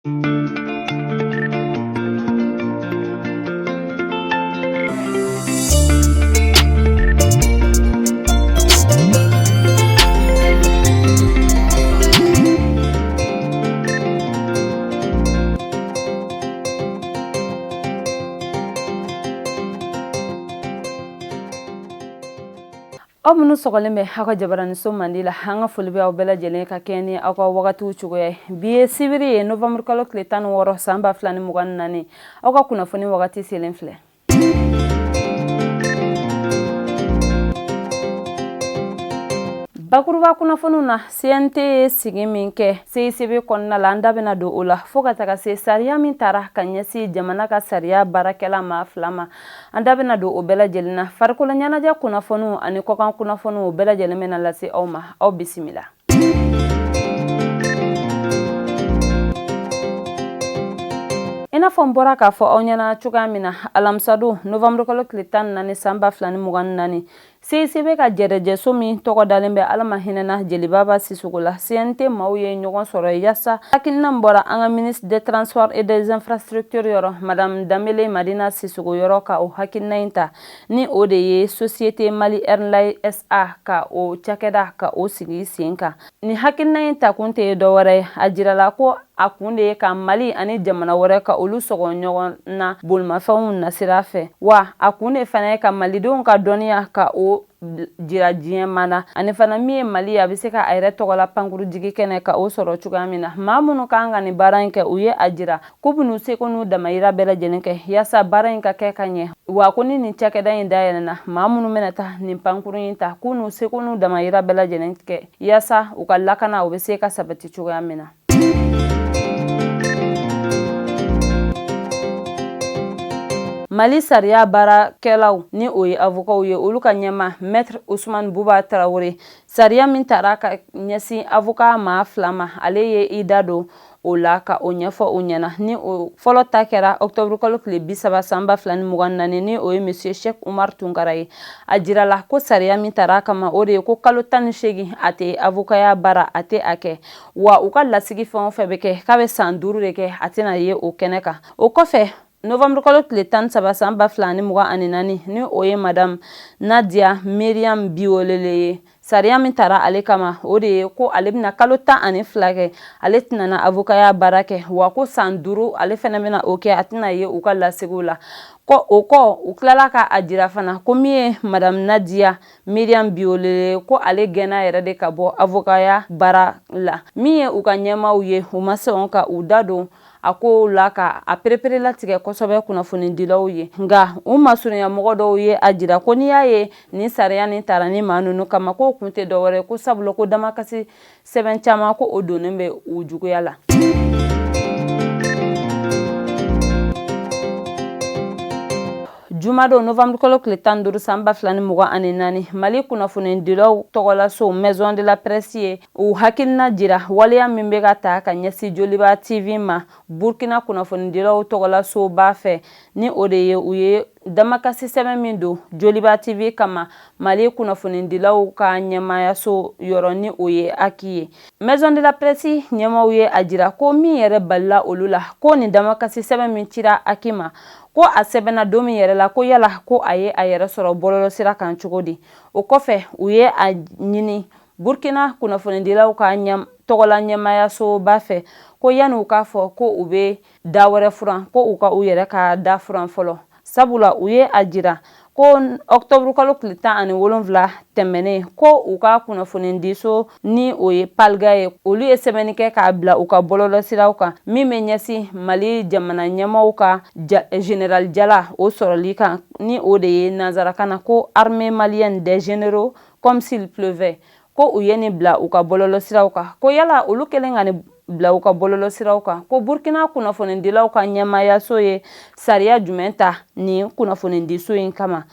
Aw minnu sɔgɔlen bɛ aw ka jabaraniso mandi la, an ka foli bɛ aw bɛɛ lajɛlen ka kɛɲɛ ni aw ka wagatiw cogoya ye. Bi ye sibiri ye, novembre kalo tile 16 san 2024. Aw ka kunnafoni wagati selen filɛ. Bakuruba kunnafoniw na, CNT ye sigi min kɛ CICB kɔnɔna la, an da bɛna don o la, fo ka taga se sariya min tara ka ɲɛsin jamana ka sariya baarakɛla maa fila ma. An da bɛna don o bɛɛ lajɛlen na. Farikolo ɲɛnajɛ kunnafoniw ani kɔkan kunnafoniw, o bɛɛ lajɛlen bɛna lase aw ma. Aw bisimila. I n'a fɔ n bɔra k'a fɔ aw ɲɛna cogoya min na, alamisadon novembre kalo tile 14 san 2024, CICB ka jɛrɛjɛso min tɔgɔ dalen bɛ Ala ma hinɛna Jelibaba Sisoko la, CNT maaw ye ɲɔgɔn sɔrɔ yaasa hakilina min bɔra an ka ministre des Transports et des Infrastructures yɔrɔ, Madame Danbele Madina Sisoko yɔrɔ, ka o hakilina in ta, ni o de ye Société Mali Airlines SA ka o cakɛda ka o sigi sen kan. Nin hakilina in takun tɛ dɔwɛrɛ ye, a jirala ko a kun de ye ka Mali ani jamana wɛrɛ ka olu sɔgɔ ɲɔgɔn na bolimafɛnw nasira fɛ, wa a kun de fana ye ka malidenw ka dɔnniya ka o jira diɲɛ ma na, ani fana min ye Mali ye, a bɛ se ka a yɛrɛ tɔgɔla pankurujigi kɛnɛ ka o sɔrɔ cogoya min na. Maa minnu kan ka nin baara in kɛ, u ye a jira k'u bɛn'u seko n'u damayira bɛɛ lajɛlen kɛ yaasa baara in ka kɛ ka ɲɛ, wa ko ni nin cakɛda in dayɛlɛnna, maa minnu bɛna taa nin pankurun in ta, k'u n'u seko n'u damayira bɛɛ lajɛlen kɛ yaasa u ka lakana o bɛ se ka sabati cogoya min na. Mali sariya baarakɛlaw, ni o ye avocats ye, olu ka ɲɛmaa Maître Ousmane Bouba Traoré, sariya min tara ka ɲɛsin avocat maa fila ma, ale ye i da don o la ka o ɲɛfɔ u ɲɛna. Ni o fɔlɔ ta kɛra octobre kalo tile 30 san 2024, ni o ye monsieur Cheikh Oumar Tunkara ye. A jirala ko sariya min tara kama, o de ye ko kalo 18 a tɛ avocaya baara, a tɛ a kɛ, wa u ka lasigi fɛn o fɛn bɛ kɛ, k'a bɛ san 5 de kɛ, a tɛna ye o kɛnɛ kan. O kɔfɛ, novembre kalo tile 13 san 2024, ni o ye madame Nadia Myriam Biolele ye, sariya min tara ale kama, o de ye ko ale bɛna kalo 12 kɛ, ale tɛna na avocaya baara kɛ, wa ko san 5 ale fɛnɛ bɛna o kɛ, a tɛna ye u ka lasigiw la. Ko o kɔ, u tilala ka a jira fana ko min ye madame Nadia Myriam Biolele, ko ale gɛnna yɛrɛ de ka bɔ avocaya baara la. Min ye u ka ɲɛmaaw ye, u ma sɔn ka u da don a ko la ka a perepere latigɛ kosɛbɛ kunnafonidilaw ye, nka u masurunya mɔgɔ dɔw ye a jira ko n'i y'a ye nin sariya nin tara ni maa ninnu kama, k'o kun tɛ dɔwɛrɛ ko sabula ko damakasi sɛbɛn caman ko o donnen bɛ u juguya la. Jumadon novembre kalo tile 15 san 2024, Mali kunnafonidilaw tɔgɔlaso Maison de la Presse ye u hakilina jira waleya min bɛ ka ta ka ɲɛsin Joliba TV ma Burkina kunnafonidilaw tɔgɔlasoba fɛ, ni o de ye u ye damakasi sɛbɛn min don Joliba TV kama Mali kunnafonidilaw ka ɲɛmaayaso yɔrɔ, ni o ye HAC ye. Maison de la Presse ɲɛmaaw ye a jira ko min yɛrɛ balila olu la, ko nin damakasi sɛbɛn min cira HAC ma, ko a sɛbɛnna don min yɛrɛ la, ko yala ko a ye a yɛrɛ sɔrɔ bɔlɔlɔsira kan cogo di? O kɔfɛ, u ye a ɲini Burkina kunnafonidilaw ka tɔgɔla ɲɛmaayasoba fɛ ko yanni u k'a fɔ ko u bɛ da wɛrɛ furan, ko u ka u yɛrɛ ka da furan fɔlɔ, sabula u ye a jira ko octobre kalo tile 17 tɛmɛnen, ko u ka kunnafonidiso, ni o ye Palga ye, olu ye sɛbɛnni kɛ k'a bila u ka bɔlɔlɔsiraw kan min bɛ ɲɛsin Mali jamana ɲɛmaaw ka général jala o sɔrɔli kan, ni o de ye nansarakan na ko armée malienne des généraux comme s'il pleuvait, ko u ye nin bila u ka bɔlɔlɔsiraw kan. Ko yala olu kɛlen ka nin bila u ka bɔlɔlɔsiraw kan, ko Burkina kunnafonidilaw ka ɲɛmaayaso ye sariya jumɛn ta nin kunnafonidiso in kama?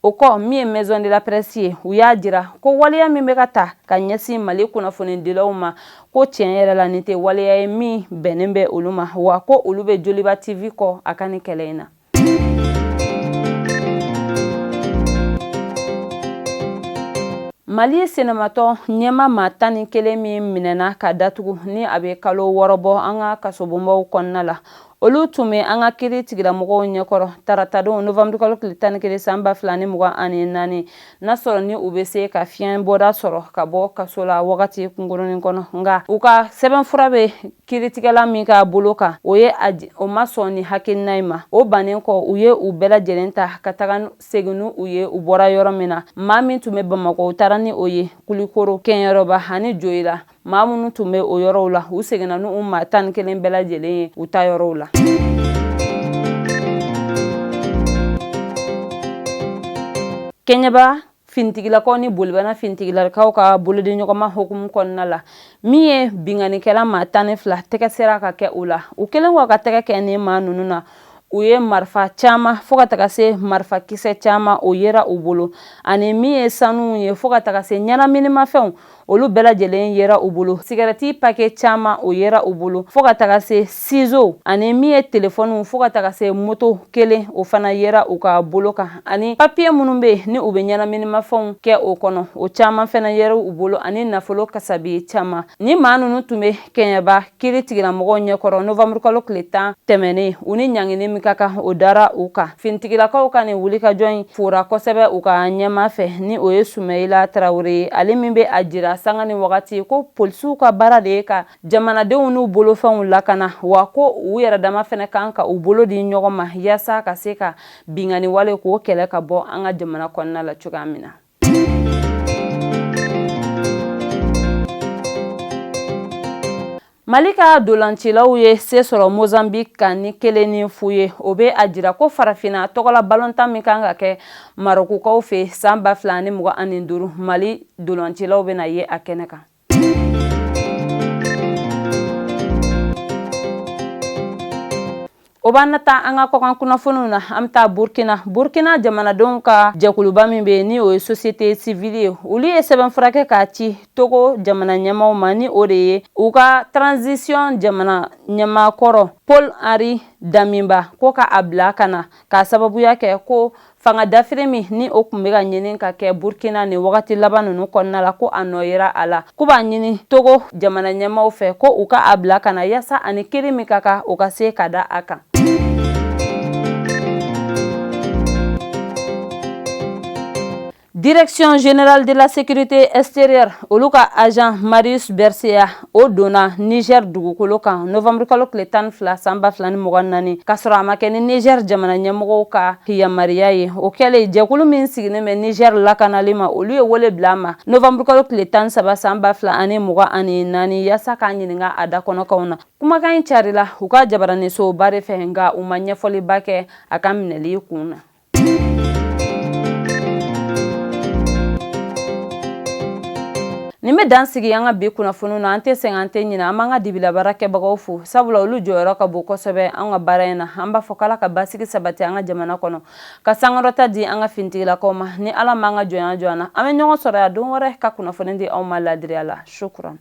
O kɔ, min ye Maison de la Presse ye, u y'a jira ko waleya min bɛ ka ta ka ɲɛsin Mali kunnafonidilaw ma, ko tiɲɛ yɛrɛ la nin tɛ waleya ye min bɛnnen bɛ olu ma, wa ko olu bɛ Joliba TV kɔ a ka nin kɛlɛ in na. Mali sinamatɔn ɲɛmaa maa 11 min minɛna ka datugu ni a bɛ kalo 6 bɔ an ka kasobonbaw kɔnɔna la, olu tun bɛ an ka kiri tigilamɔgɔw ɲɛkɔrɔ taratadon novembre kalo tile 11 san 2024, n'a sɔrɔ ni u bɛ se ka fiɲɛ bɔda sɔrɔ ka bɔ kaso la wagati kunkurunin kɔnɔ. Nka u ka sɛbɛnfura bɛ kiritigɛla min ka bolo kan, o ye o ma sɔn ni hakilina in ma. O bannen kɔ, u ye u bɛɛ lajɛlen ta ka taga segin n'u ye u bɔra yɔrɔ min na. Maa min tun bɛ Bamakɔ, u taara ni o ye Kulikoro, Kɛɲɛrɔba ani Joyila. Maa minnu tun bɛ o yɔrɔw la, u seginna n'u maa 11 bɛɛ lajɛlen ye u ta yɔrɔw la. Kɛɲɛba finitigilakaw ni Bolibana finitigilakaw ka bolodiɲɔgɔnma hukumu kɔnɔna la, min ye binkannikɛla maa 12 tɛgɛ sera ka kɛ u la. U kɛlen kɔ ka tɛgɛ kɛ ni maa ninnu na, u ye marifa caman fo ka taga se marifa kisɛ caman, o yera u bolo, ani min ye sanu ye fo ka taga se ɲɛnaminimafɛnw, olu bɛɛ lajɛlen yera u bolo. Sigɛrɛti pake caman, o yera u bolo, fo ka taga se sizo, ani min ye telefɔniw, fo ka taga se moto kelen, o fana yera u ka bolo kan, ani papiye minnu bɛ yen ni u bɛ ɲɛnaminimafɛnw kɛ o kɔnɔ, o caman fana yera u bolo, ani nafolo kasabi caman. Ni maa ninnu tun bɛ Kɛɲɛba kiri tigilamɔgɔw ɲɛkɔrɔ novembre kalo tile 10 tɛmɛnen. U ni ɲangini min ka kan, o dara u kan. Finitigilakaw ka nin wulikajɔ in fora kosɛbɛ u ka ɲɛmaa fɛ, ni o ye Sumayila Tarawele ye, ale min bɛ a jira sanga ni wagati ko polisiw ka baara de ye ka jamanadenw n'u bolofɛnw lakana, wa ko u yɛrɛ dama fɛnɛ kan ka u bolo di ɲɔgɔn ma yaasa ka se ka binkanni wale k'o kɛlɛ ka bɔ an ka jamana kɔnɔna la cogoya min na. Mali ka dolancilaw ye se sɔrɔ Mozambique kan ni 1-0 ye. O bɛ a jira ko farafinna tɔgɔla balontan min kan ka kɛ Marɔkukaw fɛ san 2025, Mali dolancilaw bɛna ye a kɛnɛ kan. O b'an na taa an ka kɔkan kunnafoniw na. An bɛ taa Burkina. Burkina jamanadenw ka jɛkuluba min bɛ yen, ni o ye société civile ye, olu ye sɛbɛnfura kɛ k'a ci Togo jamana ɲɛmaaw ma, ni o de ye u ka transition jamana ɲɛmaa kɔrɔ Paul Henri Damiba, ko ka a bila ka na, k'a sababuya kɛ ko fanga dafiri min ni o tun bɛ ka ɲini ka kɛ Burkina nin wagati laban ninnu kɔnɔna la, ko a nɔ yera a la. K'u b'a ɲini Togo jamana ɲɛmaaw fɛ ko u ka a bila ka na yaasa ani kiri min ka kan, o ka se ka da a kan. Direction générale de la sécurité extérieure, olu ka agent Marius Berseya, o donna Niger dugukolo kan novembre kalo tile 12 san 2024, k'a sɔrɔ a ma kɛ ni Niger jamana ɲɛmɔgɔw ka yamaruya ye. O kɛlen, jɛkulu min sigilen bɛ Niger lakanali ma, olu ye wele bila a ma novembre kalo tile 13 san 2024 yaasa k'a ɲininka a da kɔnɔkanw na. Kumakan in carila u ka jabaraninsoba de fɛ, nka u ma ɲɛfɔliba kɛ a ka minɛli kun na. Nin bɛ dan sigi an ka bi kunnafoniw na. An tɛ sɛgɛn, an tɛ ɲinɛ, an b'an ka dibila baara kɛbagaw fo, sabula olu jɔyɔrɔ ka bon kosɛbɛ an ka baara in na. An b'a fɔ k'Ala ka basigi sabati an ka jamana kɔnɔ, ka sankɔrɔta di an ka finitigilakaw ma. Ni Ala m'an ka jɔnya jɔ an na, an bɛ ɲɔgɔn sɔrɔ yan don wɛrɛ ka kunnafoni di aw ma laadiriya la. Shukran.